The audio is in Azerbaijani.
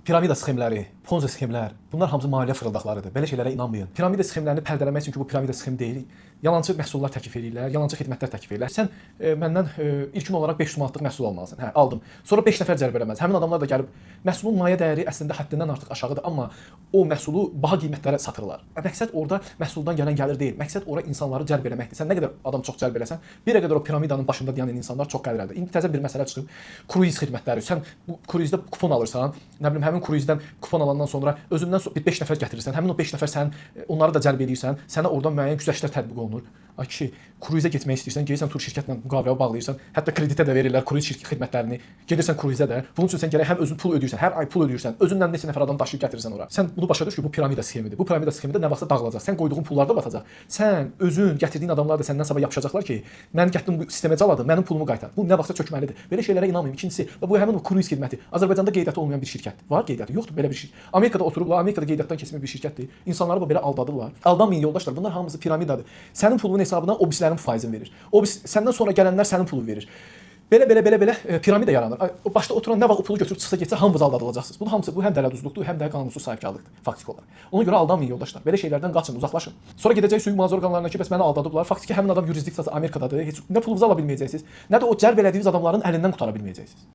Piramida sxemləri, Ponzi sxemlər, bunlar hamısı maliyyə fırıldaqlarıdır. Belə şeylərə inanmayın. Piramida sxemlərini pərdələmək üçün ki, bu piramida sxem deyil, yalançı məhsullar təklif eləyirlər, yalançı xidmətlər təklif eləyirlər. Sən məndən ilkin olaraq 500 manatlıq məhsul almalısan. Hə, aldım. Sonra 5 nəfər cəlb eləməz. Həmin adamlar da gəlib məhsulun mayə dəyəri əslində həddindən artıq aşağıdır, amma o məhsulu baha qiymətlərə satırlar. Məqsəd orada məhsuldan gələn gəlir deyil. Məqsəd ora insanları cəlb eləməkdir. Sən nə qədər adam çox cəlb eləsən, bir qədər o piramidanın başında dayanan insanlar çox gəlir əldə. İndi təzə bir məsələ çıxıb. Kruiz xidmətləri. Sən bu kruizdə kupon alırsan, nə bilim həmin kruizdən kupon alandan sonra özündən bir 5 nəfər gətirirsən. Həmin o 5 nəfər sənin onları da cəlb eləyirsən, sənə oradan müəyyən güzəştlər tətbiq olunur. Ay kişi, kruizə getmək istəyirsən, gəlirsən tur şirkətlə müqavilə bağlayırsan, hətta kreditə də verirlər kruiz şirkət xidmətlərini. Gedirsən kruizə də. Bunun üçün sən gərək həm özün pul ödəyirsən, hər ay pul ödəyirsən, özündən neçə nəfər adam daşıyıb gətirirsən ora. Sən bunu başa düş ki, bu piramida sxemidir. Bu piramida sxemində nə vaxtsa dağılacaq. Sən qoyduğun pullar da batacaq. Sən özün gətirdiyin adamlar da səndən sabah yapışacaqlar ki, mən gətirdim bu sistemə caladım, mənim pulumu qaytar. Bu nə vaxtsa çökməlidir. Belə şeylərə inanmayın. İkincisi, və bu həmin o kruiz xidməti Azərbaycanda qeydiyyatı olmayan bir şirkətdir. Var qeydiyyatı, yoxdur belə bir şey. Amerikada oturublar, Amerikada qeydiyyatdan keçmiş bir şirkətdir. İnsanları bu belə aldadırlar. Aldanmayın yoldaşlar. Bunlar hamısı piramidadır. Sənin pulunun hesabına o birislərin faizini verir. O birisi, səndən sonra gələnlər sənin pulu verir. Belə belə belə belə piramida yaranır. Ay, o başda oturan nə vaxt o pulu götürüb çıxsa getsə hamınız aldadılacaqsınız. Bunun hamısı bu həm dələduzluqdur, həm də qanunsuz sahibkarlıqdır faktiki olaraq. Ona görə aldanmayın yoldaşlar. Belə şeylərdən qaçın, uzaqlaşın. Sonra gedəcək suyun mühafizə orqanlarına ki, bəs məni aldadıblar. Faktiki həmin adam yurisdiksiyası Amerikadadır. Heç nə pulunuzu ala bilməyəcəksiniz, nə də o cəlb elədiyiniz adamların əlindən qurtara bilməyəcəksiniz.